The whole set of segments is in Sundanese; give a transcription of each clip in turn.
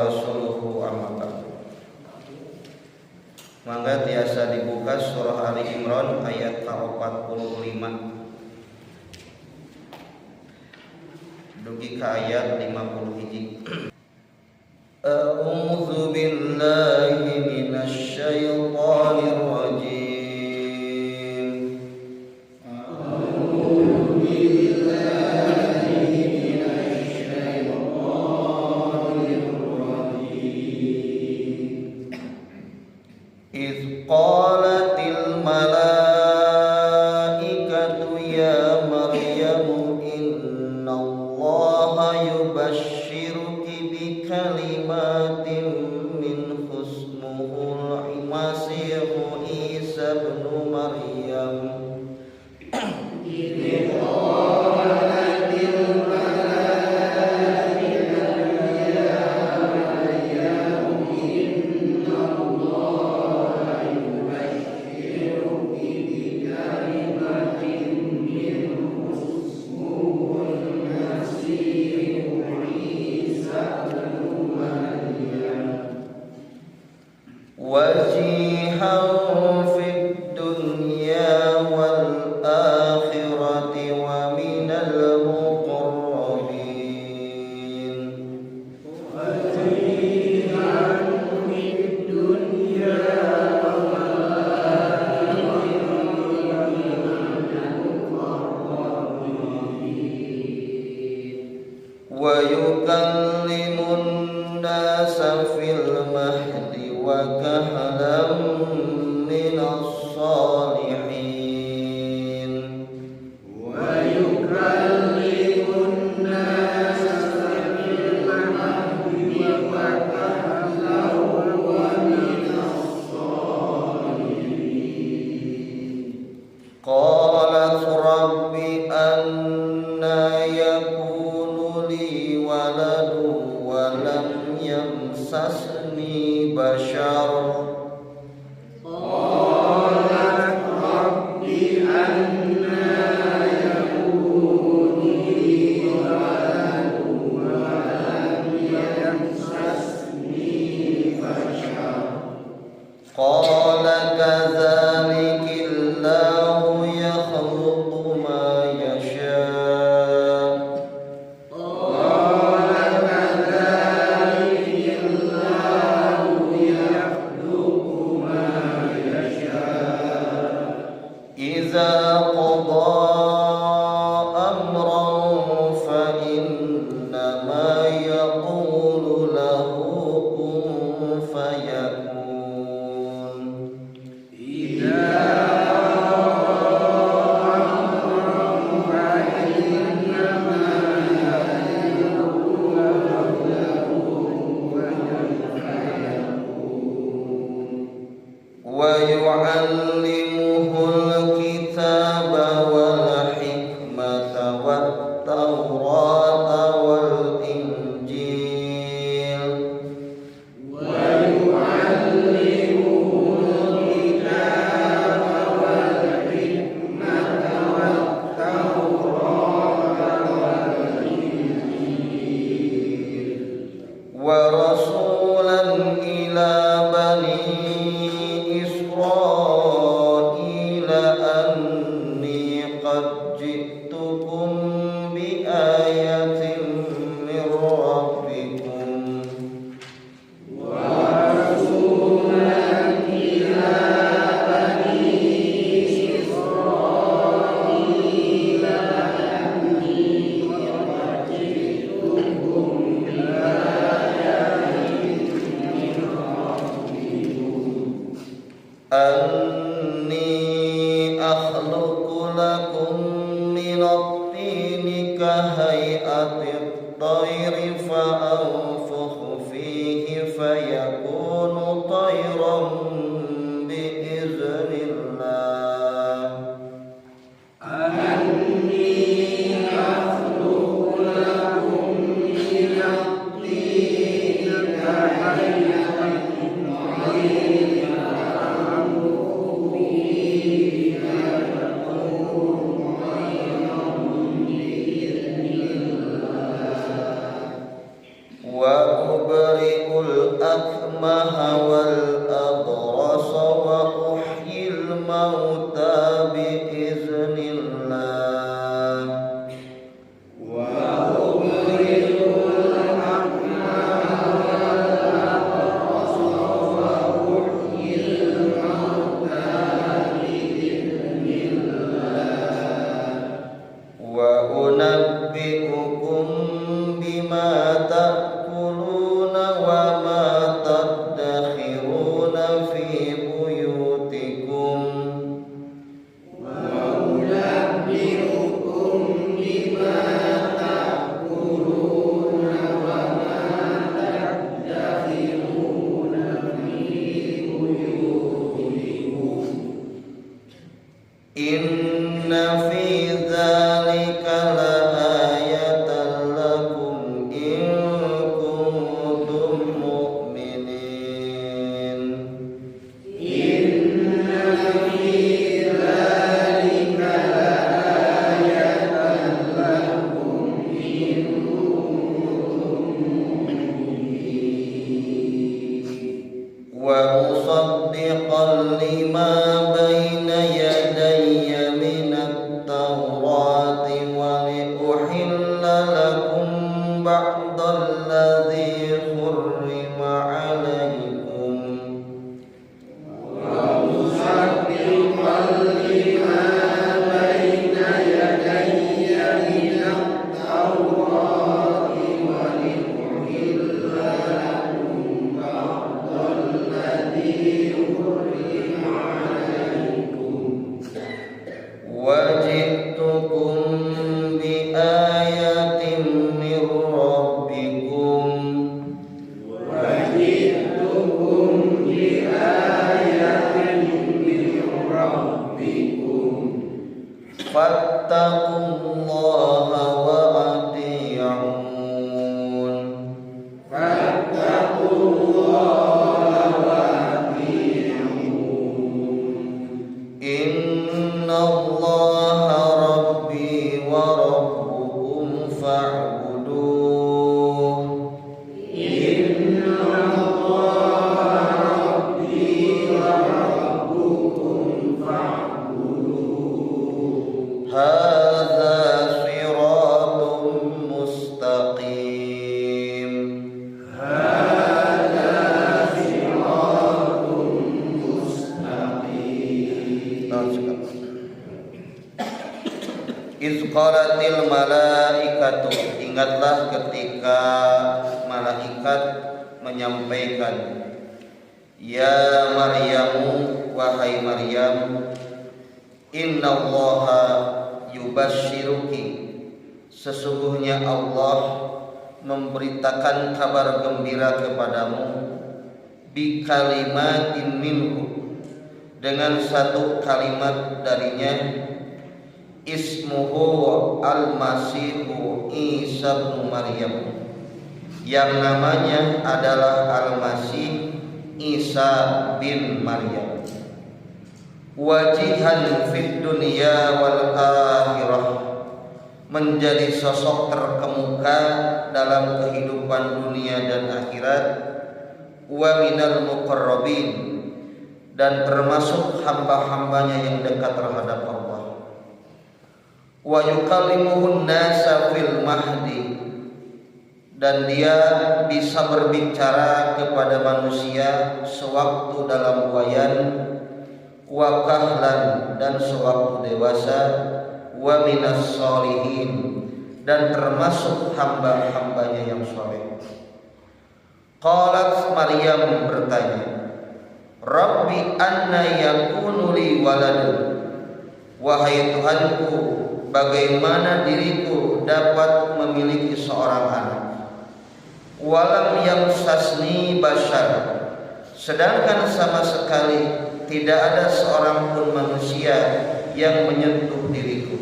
rasuluhu amma ba'du. Mangga tiasa dibuka surah Ali Imran ayat ka-45 dugi ka ayat 50 hiji. A'udzu billahi minasy syaithanir rajim. A'udzu billahi minasy syaithanir rajim. Iz qalatil malaikatu ya Maryamu innallaha yubashshiruki bikalimatin min husmuhul masihu Isa ibn Maryam. Wajihan fid dunya wal akhirati wa minal muqarrabin. Wajihan fid dunya wal akhirati wa minal muqarrabin. Wa yukallimun nasa fil mahdi wa kahlan minas salihin. Wa yukallimun nasa fil mahdi wa kahlan wa minas salihin. Qalat rabbi anna yakunu li waladun wa lam yamsasni bashar. Qalat rabbi anna yakunu li waladun wa lam yamsasni bashar. Qala kadzalikillahu yakhluqu ma yasha. Qala kadzalikillahu yakhluqu ma yasha. Iza qada amran fa innama yaqulu lahu kun fayakun. Idza qada amran fa innama yaqulu lahu kun fayakun. Wa yu'allimuhul kitaba wal hikmata wat tawrata wal injil. Wa yu'allimuhul kitaba wal hikmata wat tawrata wal injil. Wa rasulan ila bani Israila anni qad ji'tukum bi ayatin min rabbikum. Wa rasulan ila bani Israila anni qad ji'tukum bi ayatin min rabbikum. Anni akhluqu lakum minat tini kahayati at-tayri fa anfukhu fihi fayakunu tayran biiznillah. Anni akhluqu lakum minat tini kahayati at-tayri fa anfukhu fihi fayakunu tayran biiznillah. Wa ubri'ul akmaha wal abrasa wa uhyil mauta bi iznillah. Wa ubri'ul akmaha wal abrasa wa uhyil mauta bi iznillah. Wa unabbi'ukum bima ta'kuluna wa ma tadakhiruna fi buyutikum. Wa unabbi'ukum bima ta'kuluna wa ma tadakhiruna fi buyutikum. Inna fi dzalika laayatan lakum in kuntum mu'minin. Inna fi dzalika laayatan lakum in kuntum mu'minin. Wa musaddiqan lima baina yadayya minat tawrati wa liuhilla lakum ba'dal ladzi hurrima 'alaikum. Wa musaddiqan lima baina yadayya minat tawrati wa liuhilla lakum ba'dal ladzi hurrima 'alaikum. Wa ji'tukum bi ayatin min rabbikum. Wa ji'tukum bi ayatin min rabbikum. Fattaqullaha wa ati'un. Fattaqullaha wa ati'un. Innallaha rabbi wa rabbukum fa'buduh. Innallaha rabbi wa rabbukum fa'buduh. Hadza siratun mustaqim. Hadza siratun mustaqim. Iz qalatil malaikatu, ingatlah ketika malaikat menyampaikan, ya Maryamu, wahai Maryam, innallaha yubasysyiruki, sesungguhnya Allah memberitakan kabar gembira kepadamu, bi kalimatin minhu, dengan satu kalimat darinya, ismuhu al-masihu Isa bin Maryam, yang namanya adalah Al-Masih Isa bin Maryam. Wajihan fid dunya wal akhirah, menjadi sosok terkemuka dalam kehidupan dunia dan akhirat, wa minal muqarrabin, dan termasuk hamba-hambanya yang dekat terhadap Allah. Wa yukallimuhun nasa fil mahdi, dan dia bisa berbicara kepada manusia sewaktu dalam buayan, wa kahlan, dan sewaktu dewasa, wa minas solihin, dan termasuk hamba-hambanya yang soleh. Qalat Maryam bertanya, Rabbi anna yakunu li waladun, wahai Tuhanku, bagaimana diriku dapat memiliki seorang anak? Walam yamsasni bashar, sedangkan sama sekali tidak ada seorang pun manusia yang menyentuh diriku.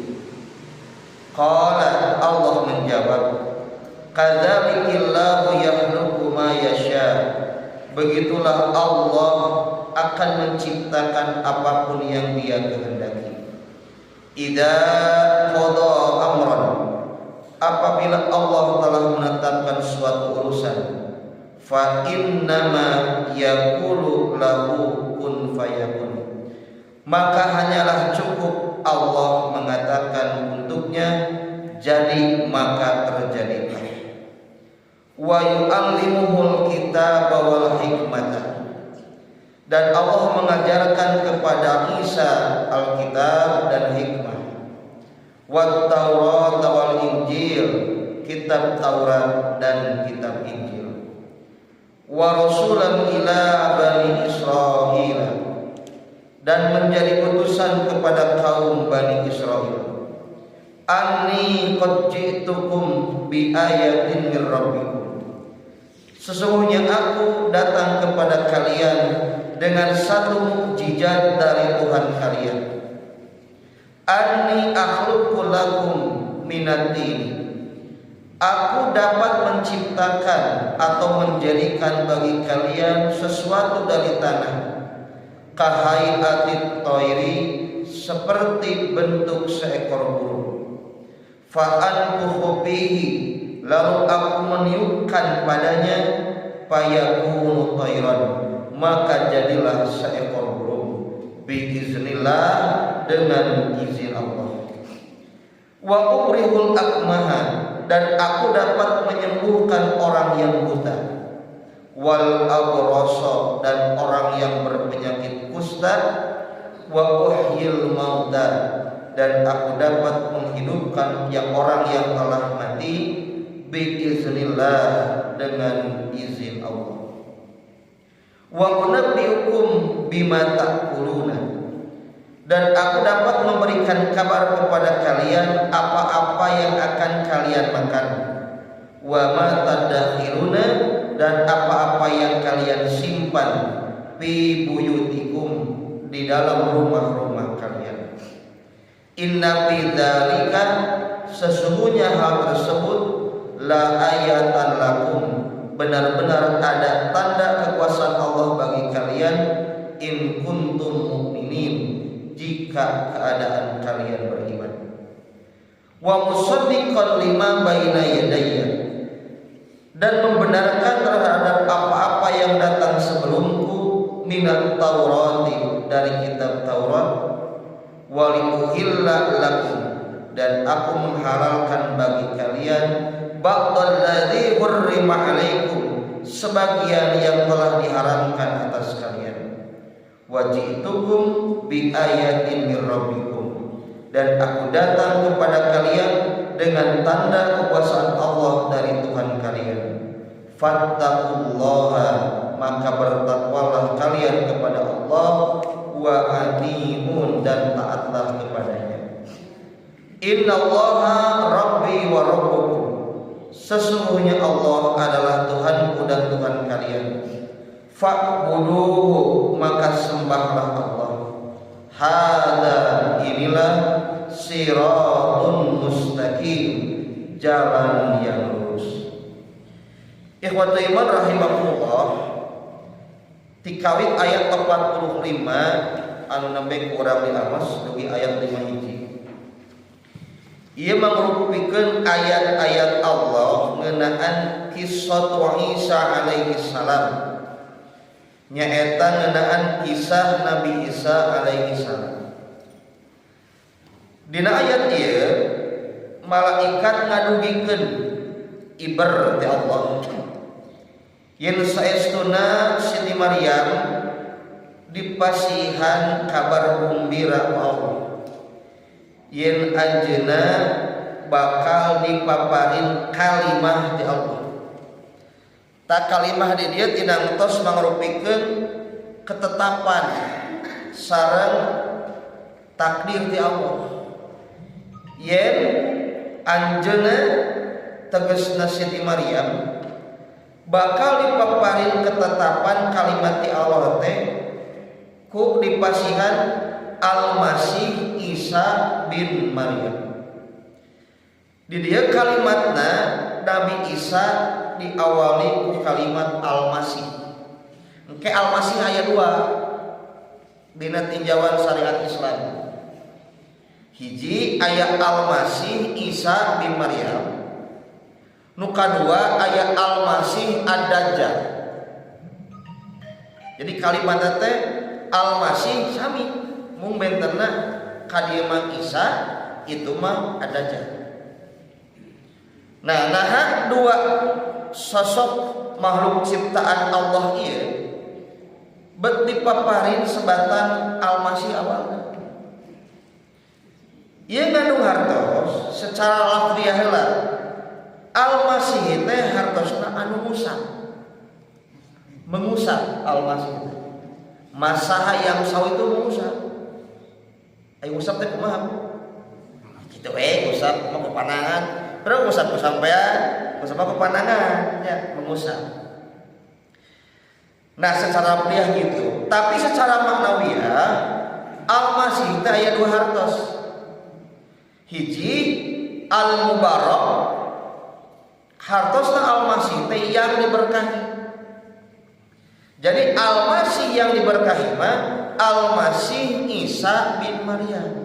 Qala, Allah menjawab, kadzalikillahu yakhluqu ma yasha, begitulah Allah akan menciptakan apapun yang Dia kehendaki. Idza qada amran, apabila Allah telah menetapkan suatu urusan, Fa innama yaqulu lahu kun fayakun. Maka hanyalah cukup Allah mengatakan untuknya, jadi maka terjadilah. Wa yu'allimuhul kitaba wal hikmata. Dan Allah mengajarkan kepada Isa Alkitab dan hikmah. Wat Taurat wal Injil, kitab Taurat dan kitab Injil. Wa rasulan ila bani Israil, dan menjadi utusan kepada kaum Bani Israel. Anni qad ji'tukum bi ayatin mir rabbikum. Sesungguhnya aku datang kepada kalian dengan satu mukjizat dari Tuhan kalian. Anni akhluqu lakum minat tini. Aku dapat menciptakan atau menjadikan bagi kalian sesuatu dari tanah. Kahaiatit toiri, seperti bentuk seekor burung. Fa'anfukhu fihi, lalu aku meniupkan padanya, fayakunu tairan, maka jadilah seekor burung, biiznillah, dengan izin Allah. Wa ubrihul akmaha, dan aku dapat menyembuhkan orang yang buta, wal abrasa, dan orang yang berpenyakit kusta, wa uhyil mauta, dan aku dapat menghidupkan yang orang yang telah mati, biiznillah, dengan izin Allah. Wa unabbiukum bima ta'kuluna, dan aku dapat memberikan kabar kepada kalian apa-apa yang akan kalian makan. Wa ma tadakhiruna, dan apa-apa yang kalian simpan, fi buyutikum, di dalam rumah-rumah kalian. Inna fi dzalika, sesungguhnya hal tersebut, la ayatan lakum, benar-benar ada tanda kekuasaan Allah bagi kalian, in kuntum mu'minin, jika keadaan kalian beriman. Wa musaddiqan lima baina yadayya, dan membenarkan terhadap apa-apa yang datang sebelumku, minat Taurati, dari kitab Taurat, waliuhilla lakum, dan aku menghalalkan bagi kalian, ba'dalladzi hurrima alaikum, sebagian yang telah diharamkan atas kalian. Waji'tukum bi ayatin mir rabbikum, dan aku datang kepada kalian dengan tanda kekuasaan Allah dari Tuhan kalian. Fattaqullaha, maka bertakwalah kalian kepada Allah, wa ati'un, dan taatlah kepadanya. Innallaha rabbi wa rabbukum, sesungguhnya Allah adalah Tuhanku dan Tuhan kalian. Fa'buduhu, maka sembahlah Allah. Hada, inilah, siratun mustaqim, jalan yang lurus. Ikhwatu iman rahimakumullah, tikawit ayat 45 anu nembe ku urang diaos dugi ayat 5 hiji. Ieu mangrupikeun ayat-ayat Allah ngeunaan kisah Isa alaihi salam. Nyaeta ngeunaan kisah Nabi Isa alaihi salam. Dina ayat ieu malaikat ngadugikeun iber ti Allah. Yen saestuna Siti Maryam dipasihan kabar gumbira ku Allah. Yen anjeunna bakal dipaparin kalimah ti Allah. Tak kalimah di dieu tinangtos mangrupikeun ketetapan sareng takdir ti Allah. Yen anjeunna, tegesna Siti Maryam, bakal dipaparin ketetapan kalimat ti Allah teh ku dipasihan Al-Masih Isa bin Maryam. Di dieu kalimatna Nabi Isa diawali ku kalimat Al-Masih. Engke Al-Masih aya dua dina tinjauan syariat Islam. Hiji aya Al-Masih Isa bin Maryam. Nu kadua aya Al-Masih Ad-Dajjal. Jadi kalimat teh Al-Masih sami, mung bentenna ka dieu mah Isa, itu mah Ad-Dajjal. Nah, nah, dua sosok makhluk ciptaan Allah ieu bet dipaparin sebatan Al-Masih awalna. Ieu ngandung hartos secara lafziah heula. Al-Masih teh hartosna anu ngusap. Mengusap Al-Masih teh. Masaha yamsahu itu mengusap. Ayo, ngusap teh kumaha? Gitu we, ngusap mah panangan. Terus ngusap ku sampean, ngusap ku panangan, ya, mengusap. Nah, secara lafziah gitu, tapi secara maknawiyah Al-Masih teh aya dua hartos. Hiji, Al-Mubarak, hartosna Al-Masih teh yang diberkahi. Jadi Al-Masih yang diberkahi mah Al-Masih Isa bin Maryam.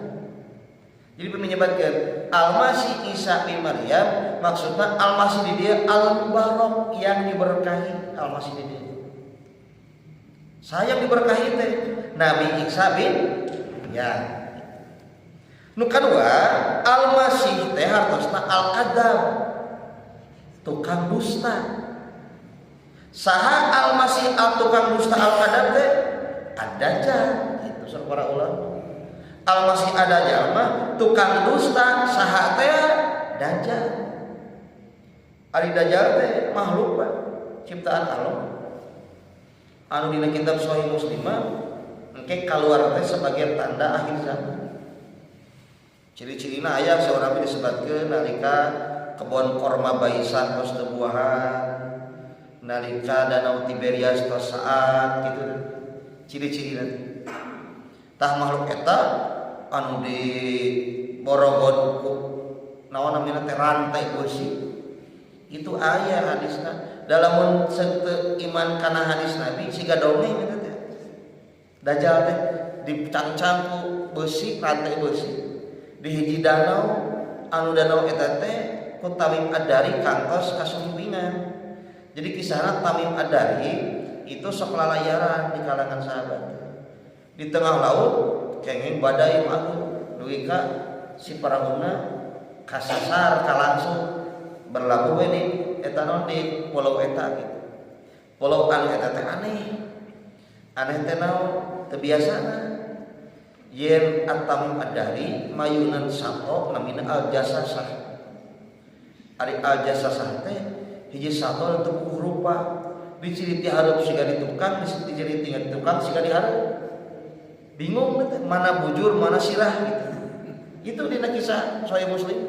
Jadi menyebutkan Al-Masih Isa bin Maryam maksudnya Al-Masih di dia Al-Mubarak, yang diberkahi Al-Masih di dia. Saya yang diberkahi teh Nabi Isa bin ya. Nu kadua, Al-Masih teh hartosna Al-Kadzab, tukang dusta. Saha Al-Masih al tukang dusta Al-Kadzab teh? Ad-Dajjal itu saur para ulama. Al-Masih Ad-Dajjal mah tukang dusta saha teh? Dajjal. Ari Dajjal teh makhluk, Pak, ciptaan Allah. Anu dina kitab Sahih Muslim mah engke keluar teh sebagai tanda akhir zaman. Ciri-cirina aya seorang disebutkeun nalika kebon korma Baisan tos teu buahan, nalika danau Tiberias tos saat gitu ciri-cirina. Tah, makhluk eta anu di borogot ku naon namina teh, rantai besi itu. Aya hadisna dalam teu iman kana hadis Nabi siga dongeng gitu teh. Dajjal teh dicangcang ku besi, rantai besi di hiji danau, anu danau eta teh ku Tamim Ad-Dari kantos kasumpingan. Jadi kisahna Tamim Ad-Dari itu sok lalayaran di kalangan sahabat. Di tengah laut kenging badai mah dugi ka si parahuna kasasar ka langsung berlabuh we di eta naon, di pulau eta gitu. Pulau anu eta teh aneh. Aneh teh naon? Teu biasana. Yen At-Tamim Ad-Dari mayunan sato namina Al-Jasasah. Ari Al-Jasasah teh hiji sato teu rupa, diciri ti hareup siga di tukang, diciri ti tukang siga di hareup. Bingung teh, mana bujur mana sirah gitu. Itu dina kisah Sahih Muslim.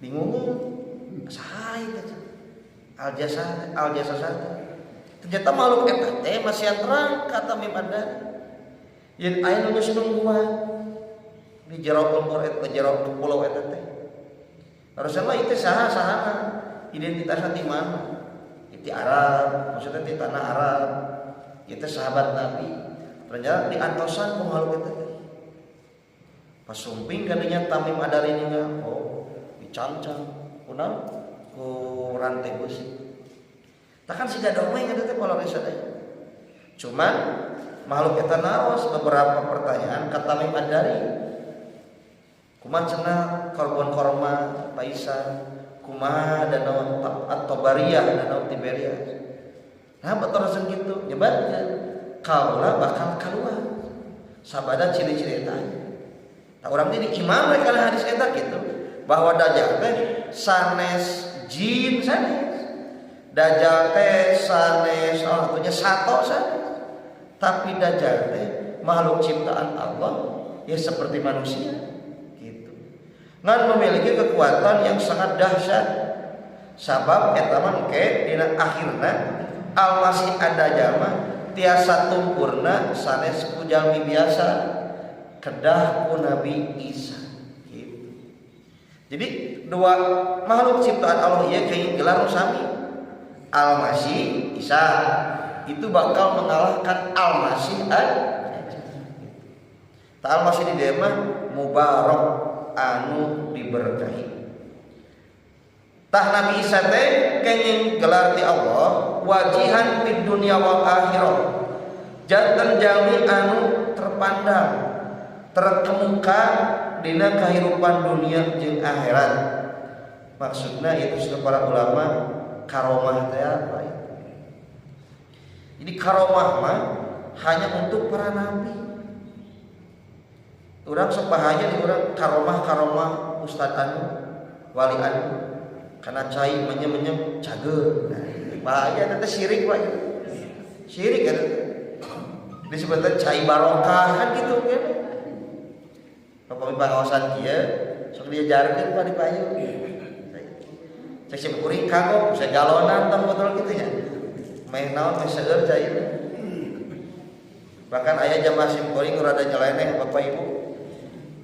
Bingung saha itu Al Jasa Al Jasasah. Ternyata makhluk eta teh masih terang kata Tamim Ad-Dari. Yen aya nu geus nungguan di jero lembur eta, jero pulau eta teh. Harusnya mah itu saha sahana, identitasnya di mana? Itu Arab, maksudnya di tanah Arab. Itu sahabat Nabi. Ternyata di antosan ku makhluk eta teh. Pas sumping kadinya Tamim Ad-Dari ninggal, oh, dicangcang kunaon ku rantai besi. Takkan siga dongeng eta teh kalau teh. Cuman makhluk eta naros beberapa pertanyaan ka Tamim Ad-Dari. Kumaha cenah kebon korma Baisan, kumaha danau At-Tabariyah, danau Tiberias. Nah, betul langsung gitu nyebatkeun kaula bakal keluar sabada ciri-ciri eta. Tah, urang teh imam mereka hadis eta gitu bahwa Dajjal teh sanes jin sanes. Dajjal teh sanes salah satunya sato sanes. Tapi Dajjal teh makhluk ciptaan Allah ya seperti manusia gitu. Ngan memiliki kekuatan yang sangat dahsyat. Sabab eta mah engke dina akhirna Al-Masih Ad-Dajjal mah tiasa tumpurna sanes ku jalmi biasa, kedah ku Nabi Isa gitu. Jadi dua makhluk ciptaan Allah ieu kenging gelar sami. Al-Masih Isa itu bakal mengalahkan Al-Masih Ad-Dajjal. Tah, Al-Masih di dieu mah mubarak, anu diberkahi. Tah, Nabi Isa teh kenging gelar ti Allah wajihan fid dunya wal akhirah, janten jalmi anu terpandang, terkemuka dina kehidupan dunia jeung akhirat. Maksudnya itu sudah para ulama, karomah teh apa itu? Jadi karomah mah hanya untuk para nabi. Urang sok bahaya di urang, karomah karomah ustad anu, wali anu, karena cai menyem menyem cager. Nah, bahaya nanti, syirik, Pak, syirik kan disebutnya cai barokah kan gitu kan. Bapak pengawasan kieu sok diajarkeun, Pak, di payung. Cek si kuring kagok saya galonan tong botol gitu ya. Meh naon, meh seueur cai. Bahkan aya jamaah sim kuring rada nyeleneh, Bapak Ibu.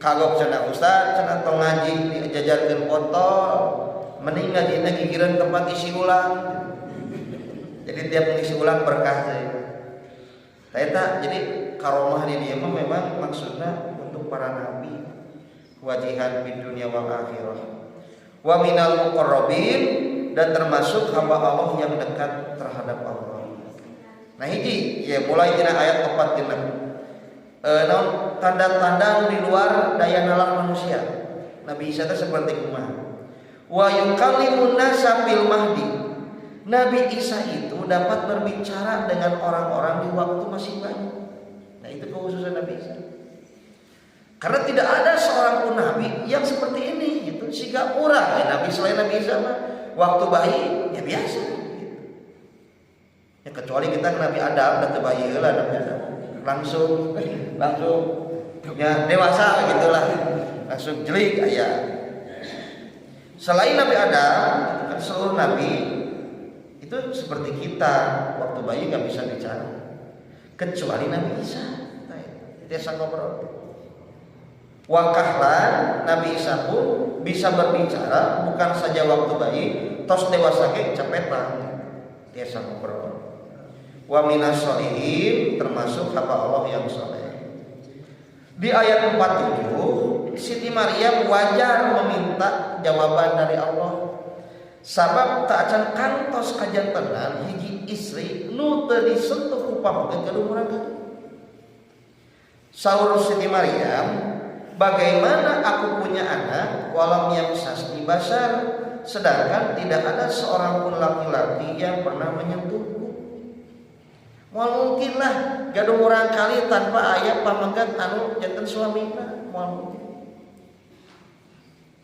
Kagok cenah, ustaz cenah tong ngaji dijajarkeun botol, mending ngajina gigireun tempat isi ulang. Jadi tiap ngisi ulang berkah sih. Eta jadi karomah di dieu mah memang maksudnya untuk para nabi, wajihan di dunia wal akhirah, wa minal muqarrabin, dan termasuk hamba Allah yang dekat terhadap Allah. Nah, hiji ya, mulai tina ayat 46. Naon tanda-tanda di luar daya nalar manusia? Nabi Isa itu seperti kumaha? Wa yukallimun nasa fil mahdi. Nabi Isa itu dapat berbicara dengan orang-orang di waktu masih bayi. Nah, itu kekhususan Nabi Isa. Karena tidak ada seorang pun nabi yang seperti ini gitu. Siga urang ya, nabi selain Nabi Isa mah waktu bayi ya biasa gitu. Ya kecuali kita Nabi Adam dan bayi lah, Nabi Adam. Langsung langsung ya dewasa gitulah. Langsung jelik aya. Selain Nabi Adam, kan seluruh nabi itu seperti kita, waktu bayi nggak bisa bicara. Kecuali Nabi Isa. Nah, itu ngobrol. Wa kahlan, Nabi Isa pun bisa berbicara bukan saja waktu bayi, tos dewasa ge capetan biasa ngobrol. Wa minas solihin, termasuk hamba Allah yang soleh. Di ayat 47, Siti Maryam wajar meminta jawaban dari Allah. Sabab teu acan kantos kajantenan hiji istri nu teu disentuh ku pameget gaduh murangkalih. Saur Siti Maryam, bagaimana aku punya anak walam yamsasni basyar, sedangkan tidak ada seorang pun laki-laki yang pernah menyentuhku. Moal mungkin lah gaduh murangkalih tanpa aya pamegat anu janten suamina, moal mungkin.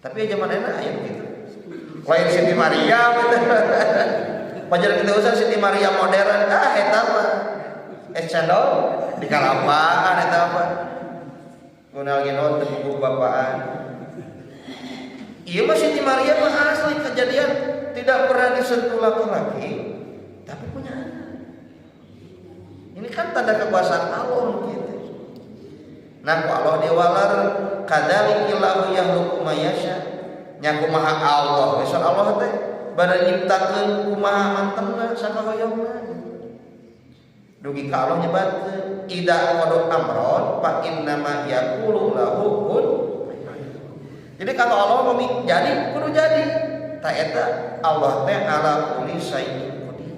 Tapi zaman enak aya begitu. Lain Siti Maryam itu. Pajar kita usah Siti Maryam modern, ah eta mah. Es cendol di kalapaan eta mah. Gunal gino teu bapaan. Iya mah Siti Maryam mah asli kejadian tidak pernah disentuh laki-laki, tapi punya anak. Ini kan tanda kekuasaan Allah gitu. Nah, ku Allah diwaler kadzalikillahu yakhluqu ma yasha. Nya kumaha Allah, besok Allah teh bade nyiptakeun kumaha mantepna sakahoyongna. Dugi ka Allah nyebatkeun idza qada amron fa innama yaqulu lahu kun. Jadi kalau Allah mau jadi, kudu jadi. Tah eta Allah teh ala kulli syai'in qadir.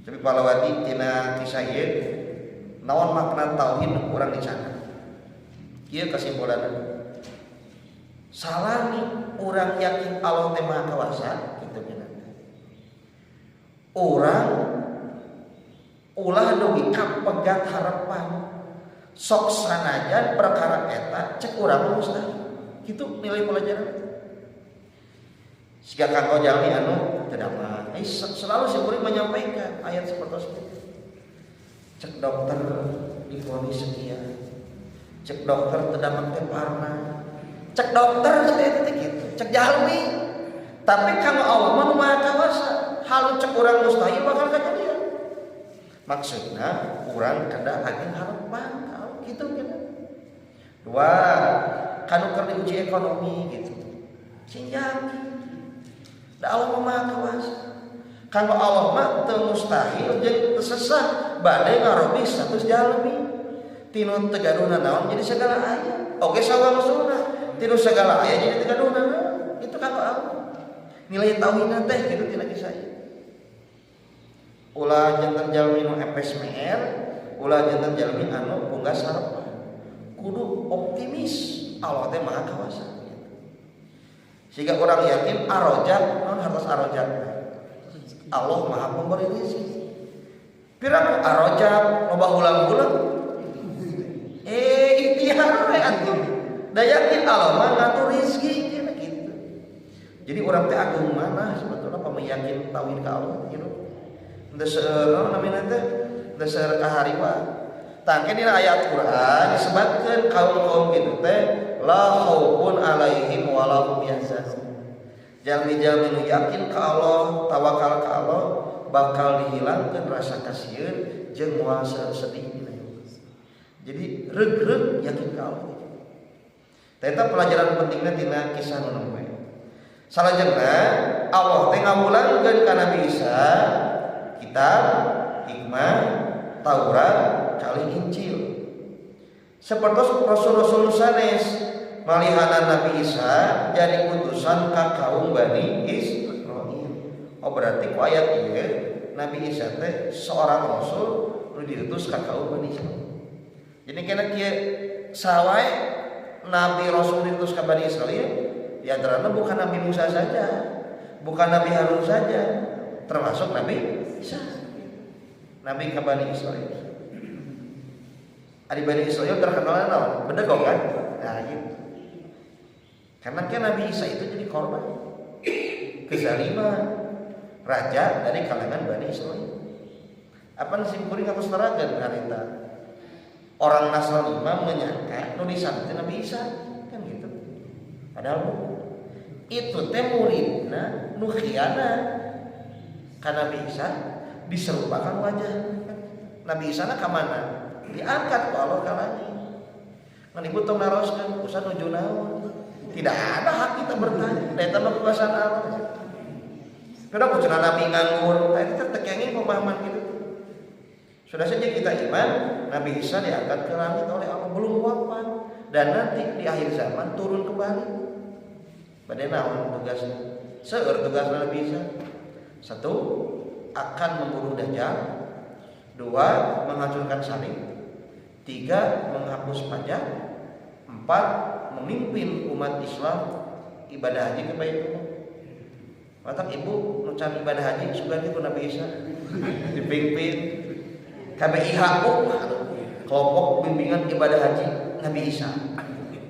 Tapi palawati tina kisah ieu, naon makna tauhid nu kurang dicatat? Ieu kesimpulanna. Salami urang yakin Allah teh Maha Kawasa kitu nya. Urang ulah dugi kapegat harapan, sok sanajan perkara eta cek urang mustahil. Kitu nilai pelajaran. Siga kanggo jalmi anu teu dapat. Selalu si kuring menyampaikan ayat seperti itu. Cek dokter divonis sekian. Cek dokter teu dapat teh parna. Cek dokter cek eta teh kitu. Cek jalmi. Tapi kalau Allah mah nu Maha Kawasa, halu cek urang mustahil bakal kejadian. Maksudna urang kedah ageng harapan gitu kan. Dua, kanu keur diuji ekonomi gitu. Sing yakin. Da Allah mah Maha Kawasa. Kalau Allah mah teu mustahil jeung teu sesah bade ngarobih status jalmi. Tinu teu gaduh naon jadi segala aya. Oke sawangsulna tinu segala aya jadi teu gaduh naon. Itu kalau Allah. Nilai tauhidna teh gitu tina kisah ieu. Ulah janten jalmi nu epes meer, ulah janten jalmi anu punggas harapan. Kudu optimis, Allah teh maha kawasa gitu. Sehingga orang yakin Ar-Razzaq, naon hartos Ar-Razzaq? Allah maha pemberi rezeki. Piraku Ar-Razzaq loba ulang-ulang. Eh, ikhtiar we atuh. Da yakin Allah mah ngatur rezeki gitu. Jadi orang teh agung mana sebetulnya pamayakin tauhid ka Allah gitu. Teu seueur namina teh, teu seueur kahariwa. Tangke dina ayat Quran disebutkeun kaum-kaum kitu teh la khaufun alaihim wa la hum yahzanun. Jalmi-jalmi nu yakin ka Allah, tawakal ka Allah, bakal dihilangkeun rasa kasieun jeung moal sedih dina. Jadi reug-reug yakin ka Allah. Eta pelajaran pentingna tina kisah nu nembe. Salajengna Allah teh ngawulangkeun ka Nabi Isa kitab, hikmah, Taurat, kali Injil. Seperti rasul-rasul sanes malihana Nabi Isa jadi utusan ka kaum Bani Israil. Oh, berarti ku ayat ieu Nabi Isa teh seorang rasul nu diutus ka kaum Bani Israil. Jadi kena kieu sawae Nabi Rasul diutus ka Bani Israil, di antaranya bukan Nabi Musa saja, bukan Nabi Harun saja, termasuk Nabi Isa. Nabi ka Bani Israil. Ari Bani Israil terkenalnya naon? Bedegong kan? Nah, gitu. Karena kan Nabi Isa itu jadi korban kezaliman raja dari kalangan Bani Israil. Apa sim kuring aku terangkeun harita. Orang Nasrani mah menyangka nu disalib Nabi Isa kan gitu. Padahal bukan. Itu teh muridna nu khianat ka Nabi Isa, diserupakan wajah. Nabi Isa na ka mana? Diangkat ku Allah ka langit. Ngan ibu tong naroskeun, usah nuju naon. Tidak ada hak kita bertanya. Da eta mah kekuasaan Allah. Kenapa cenah Nabi nganggur? Nah, itu teh kenging pemahaman gitu. Sudah saja kita iman, Nabi Isa diangkat ke langit oleh Allah, belum wafat, dan nanti di akhir zaman turun kembali. Bade naon tugasnya? Seueur tugas Nabi Isa. Satu, akan membunuh Dajjal. Dua, menghancurkan salib. Tiga, menghapus pajak. Empat, memimpin umat Islam ibadah haji ke Baitullah. Matak ibu nu can ibadah haji sugan ku Nabi Isa dipimpin KBIHU, kelompok bimbingan ibadah haji Nabi Isa.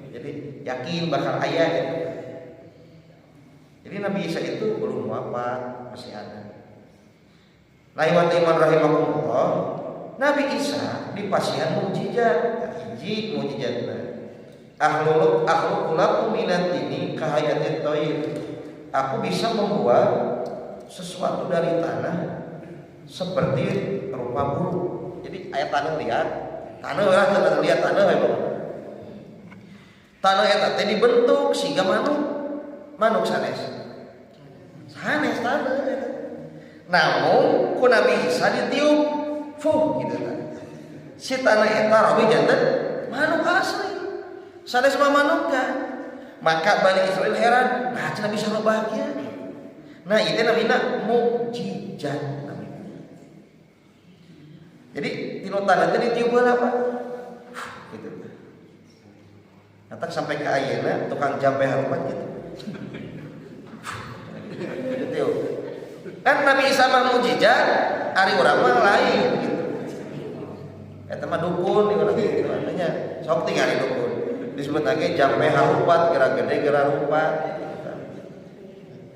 Jadi yakin bakal aya gitu. Jadi Nabi Isa itu belum wafat, masih ada. Nah, iman rahimakumullah, Nabi Isa dipasihan mukjizat, hiji mukjizatna. Akhluqu akhluqu lakum minat tini kahai'atit thair. Aku bisa membuat sesuatu dari tanah seperti rupa burung. Jadi aya tanah liat, tanah lah, tanah liat, tanah we. Tanah eta teh dibentuk sehingga manuk, manuk sanes. Sanes tanah eta. Namun ku Nabi Isa ditiup, fuh gitu kan. Si tanah eta robih janten manuk asli. Sanes mah manuk kan. Maka Bani Israel heran, nah cenah bisa robah kieu. Nah, itu namina mukjizat namina. Jadi tinu tanah teh ditiup heula, Pak. Gitu. Kata sampai ke ayeuna tukang jampe harupat gitu. Gitu. Kan Nabi Isa mah mukjizat, ari urang mah lain gitu. Eta mah dukun di urang gitu nya. Sok tingali dukun. Disebut lagi jampe harupat, geura gede geura rupat.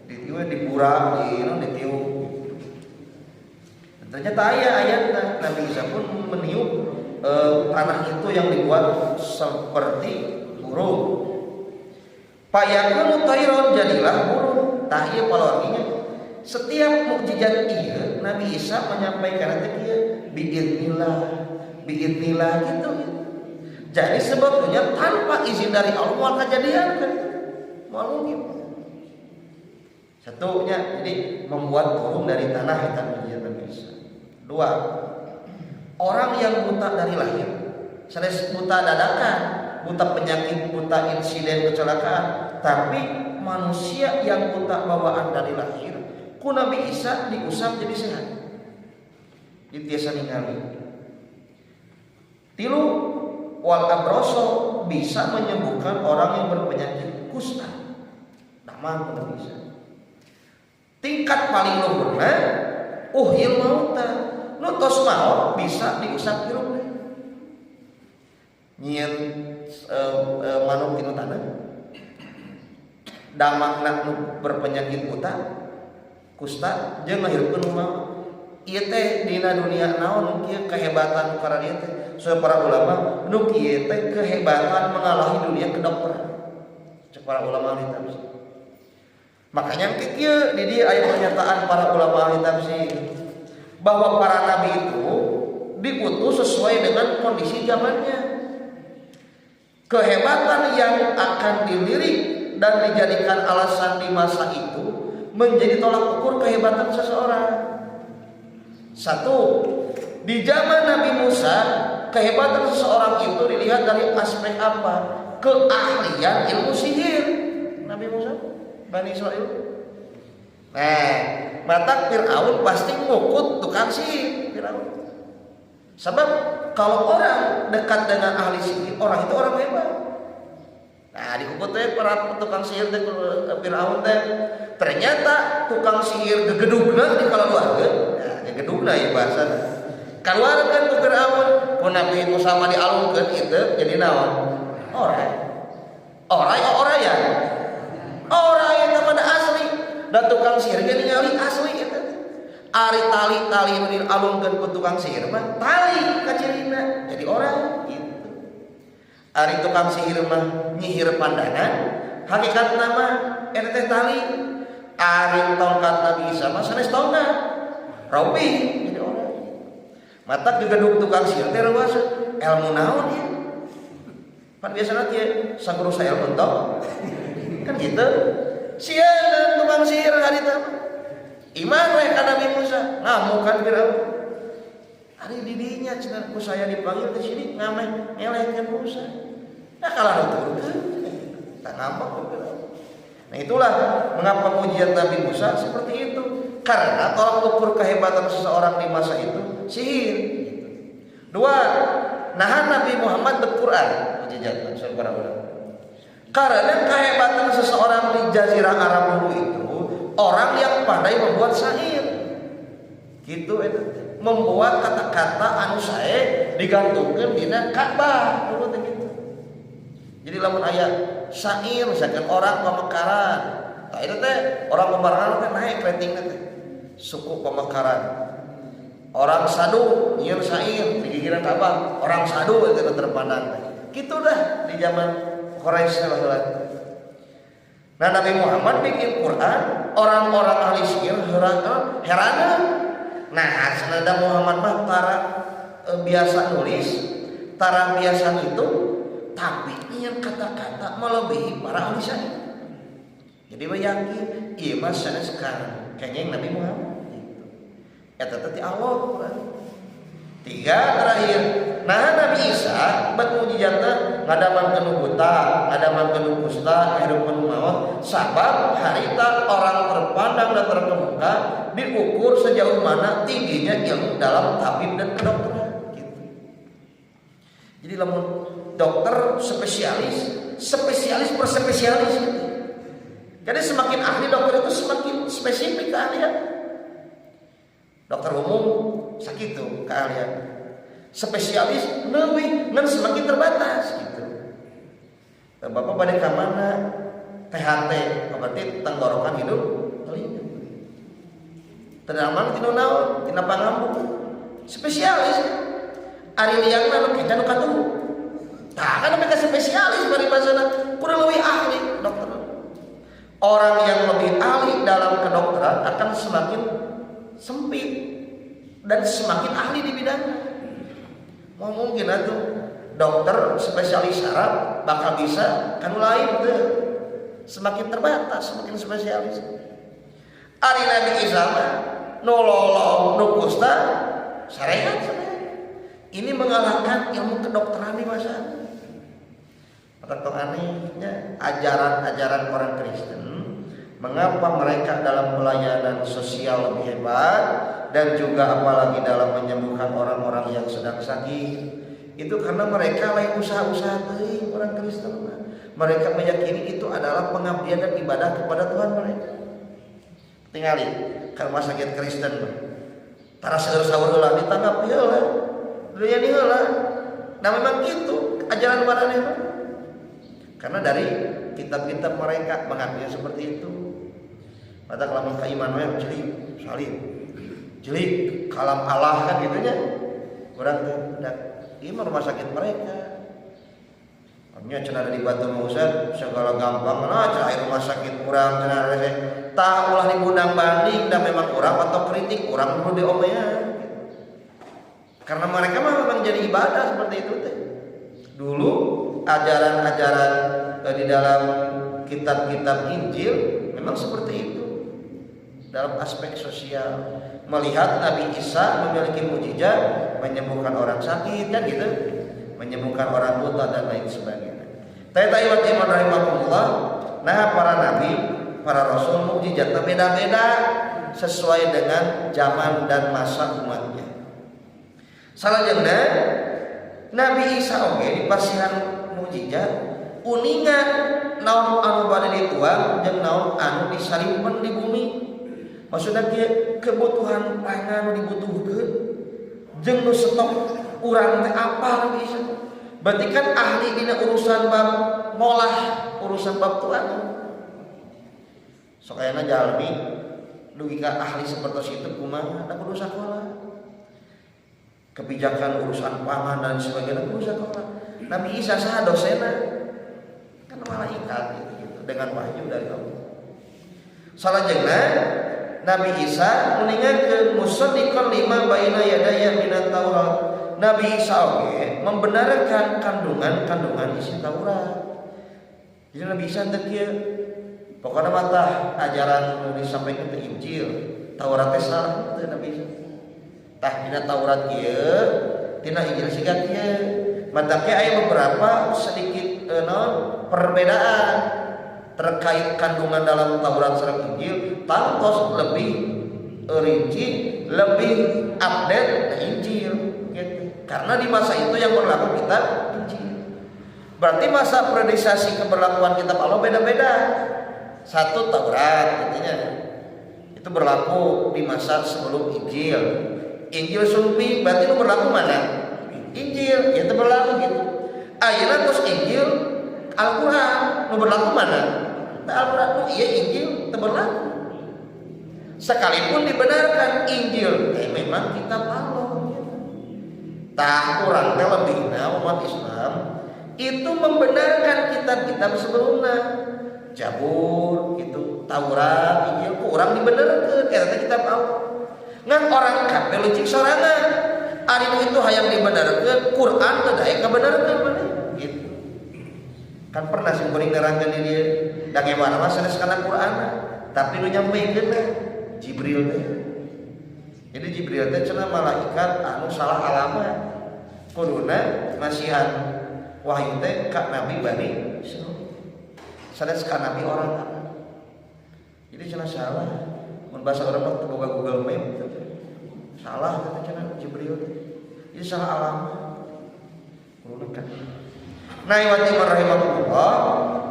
Ditiup dipura, di ditiup. Ternyata aya ayatna Nabi Isa pun meniup tanah itu yang dibuat seperti burung. Fayakunu thairon, jadilah burung. Tah ieu palorginya. Setiap mukjizat ieu Nabi Isa menyampaikan teh kieu, biiznillah, biiznillah gitu. Jadi sebetulnya tanpa izin dari Allah moal kejadian kan. Moal mungkin. Satunya, jadi membuat burung dari tanah itu mukjizat Nabi Isa. Dua, orang yang buta dari lahir, sanes buta dadakan, buta penyakit, buta insiden kecelakaan, tapi Manusia yang buta bawaan dari lahir ku Nabi Isa diusap jadi sehat, tiasa ningali. Tilu, wal abroso, bisa menyembuhkan orang yang berpenyakit kusta. Nama Nabi Isa. Tingkat paling luhurna, uhyil mauta, nu tos maot bisa diusap hirup deui. Nyieun manuk tinu tanah, damangna nu berpenyakit buta kusta, jeung ngahirupkeun nu maot. Ieu teh dina dunia naon kieu kehebatan para dieu teh? So para ulama, nu kieu teh kehebatan mengalahi dunia kedokteran, cek para ulama ahli tafsir. Makanya kieu di dieu aya pernyataan para ulama ahli tafsir bahwa para nabi itu diutus sesuai dengan kondisi zamannya. Kehebatan yang akan dilirik dan dijadikan alasan di masa itu menjadi tolak ukur kehebatan seseorang. Satu, di zaman Nabi Musa, kehebatan seseorang itu dilihat dari aspek apa? Keahlian ilmu sihir. Nabi Musa, Bani Israel. Nah, matak Fir'aun pasti ngukut tukang sihir Fir'aun. Sebab kalau orang dekat dengan ahli sihir, orang itu orang hebat. Nah, dikukut teh para tukang sihir teh Fir'aun teh. Ternyata tukang sihir gegedugna di keluarga. Nah, gegedugna ya bahasa. Keluarkan ku Fir'aun, ku Nabi Musa mah dialungkeun itu jadi naon? Oray. Oray oh oray ya. Oray itu mana asli. Dan tukang sihir ge ningali asli itu. Ari tali-tali nu dialungkeun ku tukang sihir mah tali kacirina jadi oray gitu. Ari tukang sihir mah nyihir pandangan, hakikatna mah eta teh tali. Ari tongkat Nabi Isa mah sanes tongkat. Robih jadi oray. Matak gegedug tukang sihir teh reuas ilmu naon ieu? Pan biasana kieu saguru saelmu mentok. Kan gitu. Sieun tukang sihir harita mah. Iman we ka Nabi Musa, ngamuk kan Firaun. Ari didinya cenah ku saya dipanggil ke sini ngameh ngelehkeun Musa. Nah kalau nuturkeun tak ngambek ku Firaun. Nah, itulah mengapa mujizat Nabi Musa seperti itu. Karena tolak ukur kehebatan seseorang di masa itu sihir. Gitu. Dua, naha Nabi Muhammad berQuran mujizat maksud para ulama. Karena kehebatan seseorang di Jazirah Arab dulu itu orang yang pandai membuat syair. Gitu itu. Membuat kata-kata anu sae digantungkeun dina Ka'bah dulu teh gitu. Jadi lamun aya syair misalkan orang pemekaran. Tah itu teh orang pemekaran teh naik ratingnya teh. Suku pemekaran. Orang sadu nyieun syair di gigireun Ka'bah, orang sadu itu terpandang teh. Gitu dah di zaman Quraisy baheula. Nah, Nabi Muhammad bikin Quran, orang-orang ahli sihir heran, heranan. Nah, senada Muhammad mah tara biasa nulis, tara biasa ngitung, tapi yang kata-kata melebihi para ahli sihir. Jadi yakin, iya mah sanes sekarang kayaknya yang Nabi Muhammad. Gitu. Eta teh Allah Quran. Tiga terakhir, nah Nabi Isa bet mujizatna ngadamangkeun nu buta, ngadamangkeun nu kusta, ngahirupkeun nu maot, sabab harita orang terpandang dan terkemuka diukur sejauh mana tingginya ilmu dalam tabib dan kedokteran gitu. Jadi lamun dokter spesialis, spesialis per spesialis gitu. Jadi semakin ahli dokter itu semakin spesifik keahlian. Dokter umum sakit tuh keahlian. Spesialis lebih ngan semakin terbatas gitu. Nah, Bapak pada ke mana? THT, berarti tenggorokan hidup telinga. Teu tina naon? Tina pangambung. Spesialis. Ari liangna nu kenca nu katuhu. Tah kan mereka spesialis paribasana, kudu leuwih ahli dokter. Orang yang lebih ahli dalam kedokteran akan semakin sempit dan semakin ahli di bidangnya. Mau mungkin atuh dokter spesialis saraf bakal bisa kan lain tuh semakin terbatas, semakin spesialis. Ari Nabi Isa mah nu lolong nu kusta sarehat. Ini mengalahkan ilmu kedokteran di masa. Atau anehnya ajaran-ajaran orang Kristen, mengapa mereka dalam pelayanan sosial lebih hebat dan juga apalagi dalam menyembuhkan orang-orang yang sedang sakit, itu karena mereka lain usaha-usaha teuing. Orang Kristen mereka meyakini itu adalah pengabdian dan ibadah kepada Tuhan mereka. Tingali ke rumah sakit Kristen, tara seueur saur heula, ditanggapi heula, dilayani heula. Nah, memang gitu ajaran maraneh, karena dari kitab-kitab mereka mengakunya seperti itu. Mata kalau ka Immanuel celik salib, celik kalam Allah, kan gitu nya. Urang tuh ini rumah sakit mereka. Nya cenah di Batu Ustaz segala gampang, nah cenah rumah sakit kurang cenah. Tah, ulah dibundang banding dan memang urang atau kritik urang perlu diomean karena mereka mah memang jadi ibadah seperti itu teh. Dulu ajaran-ajaran di dalam kitab-kitab Injil memang seperti itu dalam aspek sosial, melihat Nabi Isa memiliki mujizat menyembuhkan orang sakit kan gitu, menyembuhkan orang buta dan lain sebagainya. Tayyib iman rahimakumullah. Nah, para nabi, para rasul mukjizatnya beda-beda sesuai dengan zaman dan masa umatnya. Salajengna Nabi Isa oge dipasihan mukjizat uninga naon anu bade dituang jeung naon anu disarimpen di bumi. Maksudnya kebutuhan pangan dibutuhkeun jeung nu stok urang teh apa Nabi Isa. Berarti kan ahli dina urusan bab ngolah, urusan bab tuang. Sok ayeuna jalmi dugi ka ahli seperti itu kumaha? Da kudu sakola. Kebijakan urusan pangan dan sebagainya kudu sakola. Nabi Isa saha dosenna? Kan malaikat gitu, gitu dengan wahyu dari Allah. Salajengna Nabi Isa meningatkeun musaddiqan lima baina yadayya minat Taurat. Nabi Isa oge membenarkan kandungan-kandungan isi Taurat. Jadi Nabi Isa teh kieu, pokoknya mata ajaran nu disampaikan ke Injil, Taurat teh salah teu Nabi Isa. Tah, dina Taurat kieu, tina Injil siga kieu. Mataknya aya beberapa sedikit naon perbedaan terkait kandungan dalam Taurat sareng Injil, tangtos lebih rinci, lebih update Injil gitu. Karena di masa itu yang berlaku kitab Injil. Berarti masa periodisasi keberlakuan kitab Allah beda-beda. Satu Taurat intinya itu berlaku di masa sebelum Injil. Injil sumping, berarti itu berlaku mana? Injil itu berlaku gitu. Ayeuna terus Injil Al-Quran nu berlaku mana? Al-Quran. Nu iya Injil itu berlaku. Sekalipun dibenarkan Injil, memang kitab Allah. Gitu. Tah, urang teh lebihna umat Islam itu membenarkan kitab-kitab sebelumnya. Jabur itu, Taurat, Injil ku urang dibenarkeun eta teh kitab Allah. Ngan orang kafir licik sorangan. Ari nu itu hayang dibenarkeun, Quran teu daek kabenerkeun maneh gitu. Kan pernah sim kuring nerangkeun di dieu, da mana mah sanes kana Quran, tapi nu nyampekeun Jibril teh. Jadi Jibril teh cenah malaikat anu salah alamat. Kuduna masihan wahyu teh ka Nabi Bani Israil. Sanes ka Nabi orang Arab. Jadi cenah salah. Mun bahasa urang mah boga Google Map gitu. Salah kata cenah Jibril teh. Jadi salah alamat. Kuduna kan. Nah, ikhwati rahimakumullah,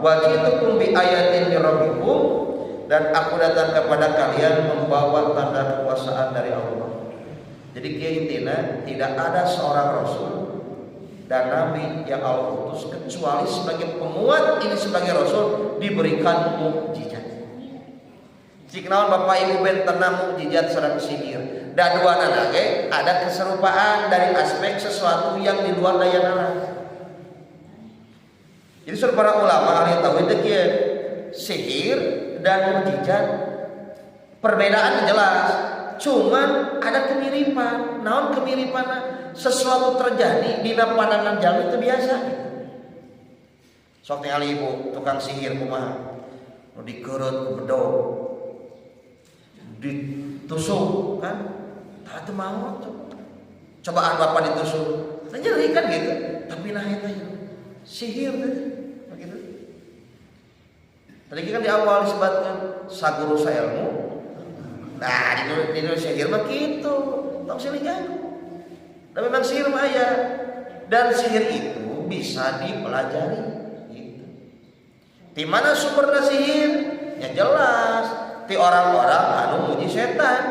wa ji'tukum bi ayatin min rabbikum, dan aku datang kepada kalian membawa tanda kekuasaan dari Allah. Jadi kieu intina, tidak ada seorang rasul dan nabi yang Allah utus kecuali sebagai penguat ini sebagai rasul diberikan mukjizat. Cik naon Bapak Ibu bentena mukjizat sareng sihir? Dan dua ge ada keserupaan dari aspek sesuatu yang di luar daya nalar. Jadi suruh para ulama ahli tauhid kieu, sihir dan mukjizat perbedaan jelas, cuman ada kemiripan. Naon kemiripan? Sesuatu terjadi di pandangan jalmi itu biasa. Sok ningali ibu tukang sihir kumaha, nu dikeureup ku bedog, ditusuk kan, tah teu maot. Cobaan bapak ditusuk, nah, nyeri kan gitu, tapi nah eta sihir teh. Tadi kan di awal disebutkan saguru saelmu. Nah, di Indonesia sihir mah gitu, tong silih ganggu. Dan memang sihir mah aya. Dan sihir itu bisa dipelajari gitu. Di mana sumbernya sihir? Ya jelas, di orang-orang anu muji setan.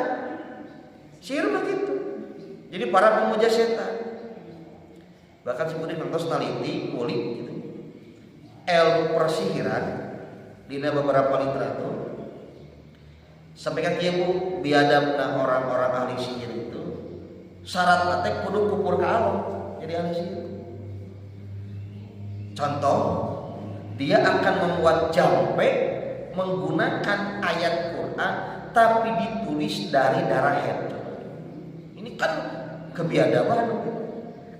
Sihir mah gitu. Jadi para pemuja setan. Bahkan seperti nonton naliti kulit gitu. Ilmu persihiran di beberapa literatur sampai kan kieu, Bu, biadabna orang-orang ahli sihir itu syarat teh kudu kufur ka Allah jadi ahli sihir. Contoh, dia akan membuat jampe menggunakan ayat Quran tapi ditulis dari darah haid. Ini kan kebiadaban.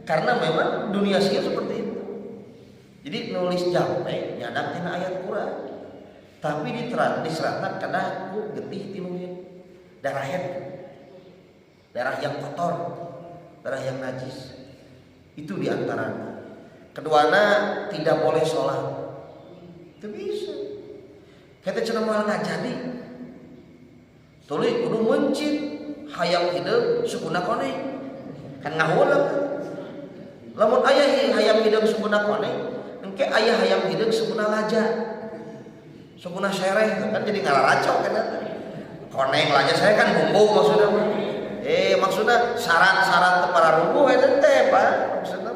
Karena memang dunia sihir seperti itu. Jadi nulis jampe nyandak tina ayat Quran. Tapi diseratna kana ku getih tina darah haid. Darah yang kotor, darah yang najis. Itu diantaranya. Keduanya, tidak boleh sholat. Itu bisa. Kita cenah moal ngajadi. Tuluy kudu mencit hayam hideung sukuna koneng. Kan ngahuleng. Lamun aya hayam hideung sukuna koneng, engke aya hayam hideung sukuna laja. Sukuna sereh kan jadi ngararacok kan. Koneng, laja, sereh kan bumbu maksudnya mah. Eh, maksudnya syarat-syarat para rubuh eta teh, Pak. Maksudnya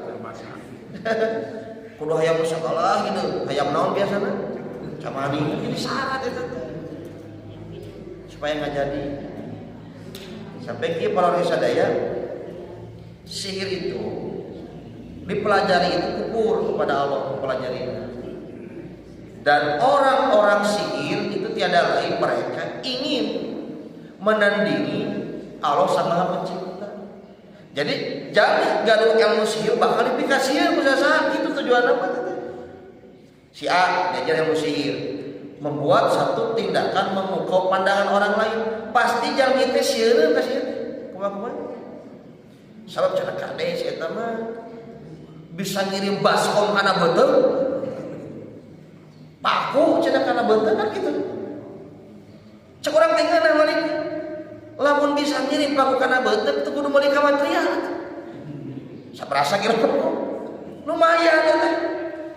kudu hayam sekolah gitu. Hayam naon biasana? Camani jadi syarat itu teh. Supaya nggak jadi. Sampai kieu para sadaya, sihir itu dipelajari itu kufur kepada Allah mempelajari. Dan orang-orang sihir itu tiada lain mereka ingin menandingi Allah Sang Maha Pencipta. Jadi jangan gaduh ilmu sihir bakal dipikasieun ku saha gitu, tujuan apa teh? Si A diajar ilmu sihir, membuat satu tindakan memukau pandangan orang lain, pasti jalmi teh sieun ka sieun. Kumaha-kumaha? Sabab cenah kade si eta mah bisa ngirim baskom kana beuteung. Paku cenah kana beuteung kan gitu. Cek urang teh ngeunah malik. Lamun bisa ngirim paku kana beuteung teu kudu meuli ka material. Saberasa kira lumayan ya teh.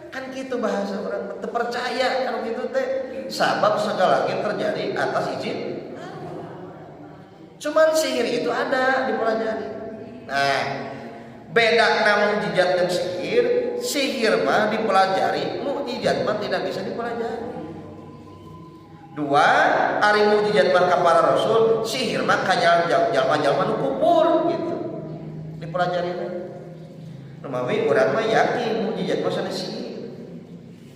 Kan gitu bahasa orang teu percaya kalau gitu teh. Sabab segala lagi terjadi atas izin. Cuman sihir itu ada dipelajari. Nah, beda mukjizat dan sihir, sihir mah dipelajari, mukjizat mah tidak bisa dipelajari. Dua, ari mukjizat mah ka para rasul, sihir mah ka jalma-jalma nu kufur gitu. Dipelajari. Numawi urang mah yakin mukjizat mah sanes sihir.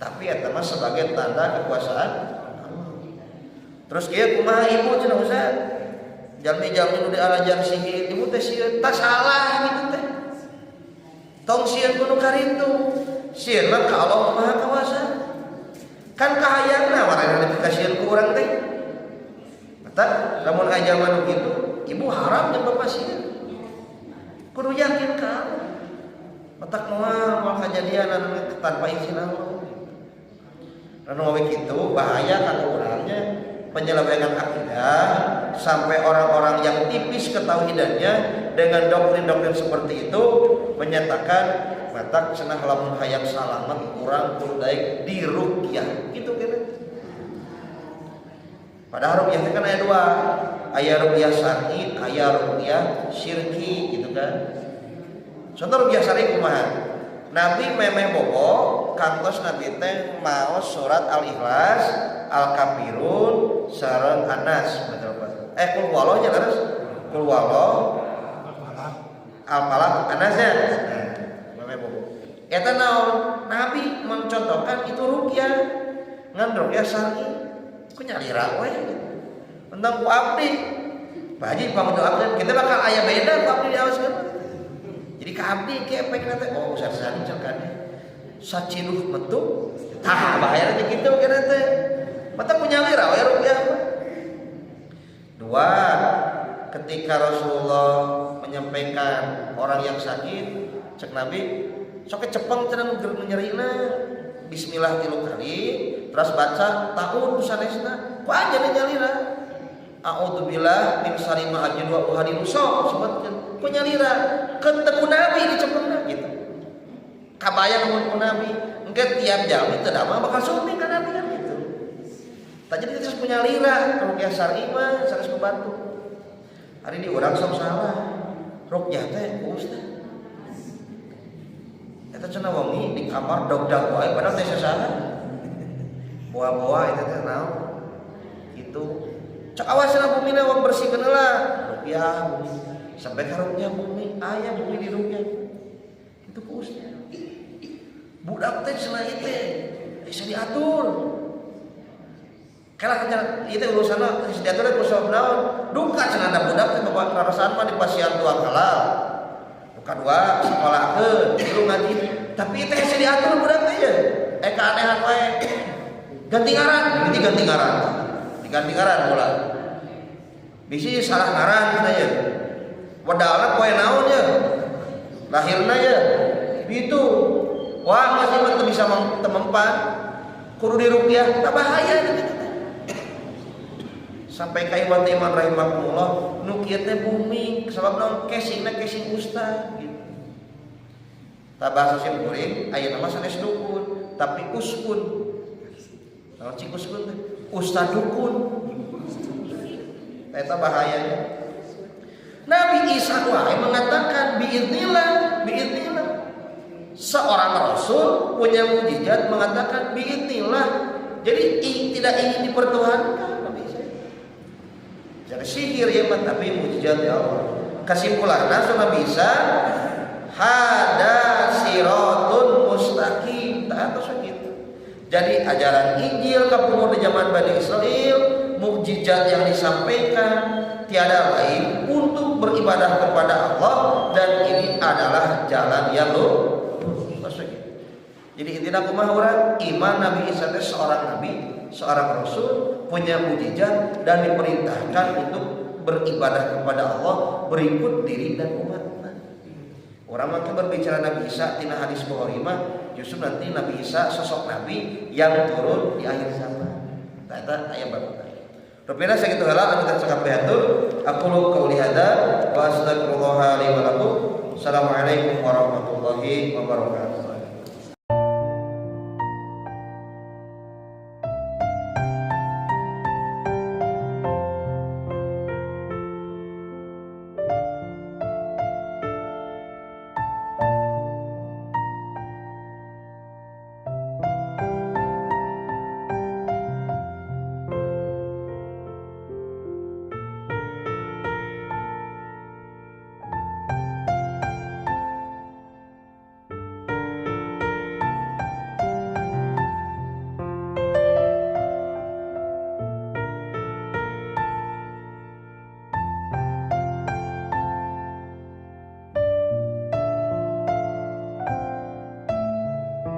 Tapi eta mah sebagai tanda kekuasaan Allah. Terus kieu kumaha ibu cenah, Ustaz? Jalmi-jalmi nu dialajar sihir, ibu teh sieun, tah salah gitu teh. Tong sieun ku nu karitu. Sieun mah ka Allah Maha Kuasa. Kan kahayangna warana dikasieun ku urang teh. Mata lamun aya jalma nu kitu, ibu haram jeung bapak sieun. Kudu yakin ka Allah. Matak moal moal kajadian anu tanpa izin Allah. Anu we kitu bahaya kan urangnya penyelewengan akidah sampai orang-orang yang tipis ketauhidannya dengan doktrin-doktrin seperti itu menyatakan matak cenah lamun hayang salamet urang kudu daek diruqyah gitu kan. Padahal ruqyah itu kan ada dua, aya ruqyah syar'i, aya ruqyah syirki gitu kan. Contoh ruqyah syar'i kumaha? Nabi memeh bobo kantos Nabi teh maos surat Al-Ikhlas, Al-Kafirun, sareng An-Nas, betul. Eh, Qul huwallah nya terus. Qul huwallah, Al-Falaq, An-Nas nya. Nah, memeh bobo. Eta naon? Nabi mencontohkan itu ruqyah. Ngan ruqyah syar'i. Ku nyalira we gitu. Tentang ku abdi. Pak Haji pangdoakeun, kita bakal aya beda ku abdi diawaskeun. Jadi ka abdi ke efek nanti, oh Ustaz Sani cekane saciduh metu, tah bahaya teh kitu kana teh. Mata punya lira we ruqyah mah. Dua, ketika Rasulullah menyampaikan orang yang sakit, cek Nabi, sok cepeng cenah nu nyerina, bismillah 3 kali, Terus baca ta'ud sanesna, ku anjeun nyalira. A'udzubillah min syarri ma ajidu wa uhadiru, sok sebutkeun. Ku nyalira, ketemu Nabi dicepengna gitu. Kabayang mun ku Nabi, engke tiap jalmi teu damang bakal sumping ka Nabi kan gitu. Tak jadi terus punya lira, rukyah syar'i mah sanes membantu. Hari ini orang sok salah. Rukyah teh ku ustaz. Eta cenah wengi di kamar dogdag wae, padahal teh sasaha. Boa-boa eta teh naon? Gitu. Cek awas cenah bumina, wong bersihkeun heula. Rukyah bumi. Sampai ka rukyah bumi, aya bumi di rukyah. Itu ku ustaz. Budak teh cenah ieu teh bisa diatur. Kala kan ieu teh urusanna geus diatur ku sabab naon? Duka cenah da budak teh bapak rarasaan mah dipasihan dua halal. Duka dua sekolahkeun, tilu ngaji. Tapi ieu teh geus diatur budak teh ye. Eh, keanehan wae. Ganti ngaran, ini ganti ngaran. Diganti ngaran mula. Bisi salah ngaran cenah ye. Wedalna poe naon ye? Lahirna ye. Gitu. Wah, masih mah teu bisa temempan. Kudu diruqyah, tak bahaya gitu teh. Sampai ka ikhwat iman rahimakumullah, nu kieu teh bumi sabab naon, casingna casing ustad gitu. Tah, bahasa sim kuring ayeuna mah sanes dukun, tapi uskun. Naon cik uskun teh? Ustad dukun. Eta bahayanya. Nabi Isa wae mengatakan biiznillah, biiznillah. Seorang rasul punya mujizat mengatakan biiznillah. Jadi tidak ingin dipertuhankan Nabi Isa. Jadi sihir ya mah, tapi mujizat ya Allah. Kesimpulannya Nabi Isa hada sirathun mustaqim. Tak atau gitu. Jadi ajaran Injil kapungkur di zaman Bani Israel, mukjizat yang disampaikan tiada lain untuk beribadah kepada Allah dan ini adalah jalan yang lurus. Jadi intinya kumaha urang iman Nabi Isa itu seorang nabi, seorang rasul, punya mukjizat dan diperintahkan untuk beribadah kepada Allah berikut diri dan umatnya. Orang mungkin berbicara Nabi Isa tina hadis Bukhari mah justru nanti Nabi Isa sosok nabi yang turun di akhir zaman. Tah, eta aya bab. Rupina sakitu heula anu teh cekap hatur. Aqulu qauli hadza wa astaghfirullah li wa lakum. Assalamualaikum warahmatullahi wabarakatuh.